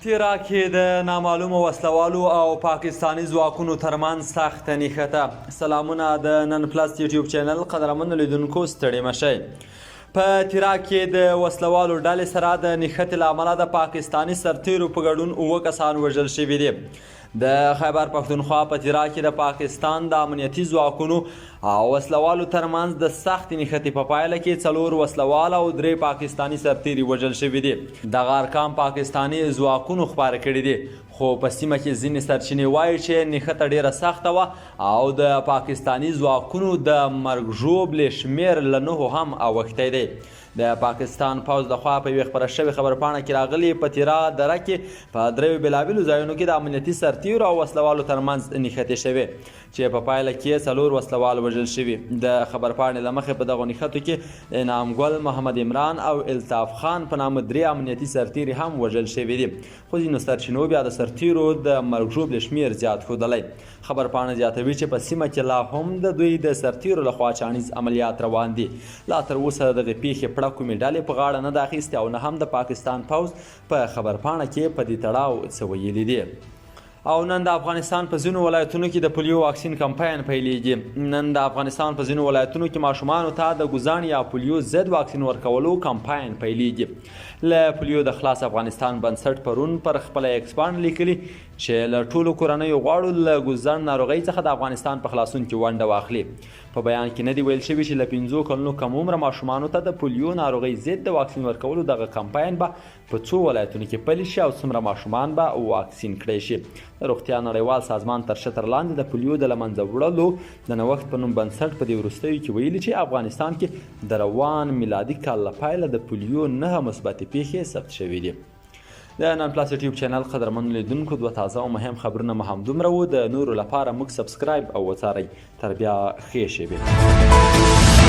تیرا کې د نامعلومو وسلوالو او پاکستاني ځواکونو ترمنځ سخته نښته. سلامونه د نن پلس یوټیوب چینل قدرمنو لیدونکو، ستړي مه شئ. په تیرا کې د وسلوالو ډلې سره د نښتې له امله د پاکستاني سرتیرو په ګډون اووه کسان وژل شوي دي. د خیبر پښتونخوا په تیرا کې د پاکستان د امنیتي ځواکونو او وسلوالو ترمنځ د سختې نښتې په پایله کې څلور وسلوال او درې پاکستاني سرتیري وژل شوي دي. دغه ارقام پاکستاني ځواکونو خپاره کړي دي، خو په سیمه کې ځینې سرچینې وايي چې نښته ډېره سخته وه او د پاکستاني ځواکونو د مرګ ژوبلې شمېر له نهو هم اوښتی دی. د پاکستان پوځ لخوا په یوې خپره شوې خبرپاڼه کې راغلي، په تیرا دره کې په دریو بېلابېلو ځایونو کې د امنیتي سرتیرو او وسلوالو ترمنځ نښتې شوې چې په پایله کې یې څلور وسلوال وژل شوي. د خبرپاڼې له مخې په دغو نښتو کې د انعام ګل، محمد عمران او الطاف خان په نامه درې امنیتي سرتیري هم وژل شوي دي، خو ځینو سرچینو بیا د سرتیرو د مرګ ژوبلې شمېر زیات ښودلی. خبرپاڼه زیاتوي چې په سیمه کې لا هم د دوی د سرتیرو له خوا چاڼیز عملیات روان دي. لا تر اوسه د دغې پېښې پړه کومې ډلې په غاړه نه ده اخیستې او نه هم د پاکستان پوځ په خبرپاڼه کې په دې تړاو څه ویلي دي. او نن د افغانستان په ځینو ولایتونو کې د پولیو واکسین کمپاین پیلېږي. نن د افغانستان په ځینو ولایتونو کې ماشومانو ته د ګوزڼ یا پولیو ضد واکسین ورکولو کمپاین پیلېږي. له پولیو د خلاص افغانستان بنسټ پرون پر خپله ایکس پاڼه لیکلي چې له ټولو کورنیو غواړو له ګوزڼ ناروغۍ څخه د افغانستان په خلاصون کې ونډه واخلي. په بیان کې نه دي ویل شوي چې له پنځو کلونو کم عمره ماشومانو ته د پولیو ناروغۍ ضد د واکسین ورکولو دغه کمپاین به په څو ولایتونو کې پلي شي او څومره ماشومان به واکسین کړی شي. د روغتیا نړیوال سازمان تر چتر لاندې د پولیو د له منځه وړلو د نوښت په نوم بنسټ په دې وروستیو کې ویلي چې افغانستان کې د روان میلادي کال له پیله د پولیو نهه مثبتې پیښې ثبت شوې دي. د نن پلاس یوټیوب چینل قدرمنو لیدونکو، دوه تازه او مهم خبرونه مو همدومره وو. د نورو لپاره موږ سبسکرایب او وڅارئ. تر بیا ښې شېبې.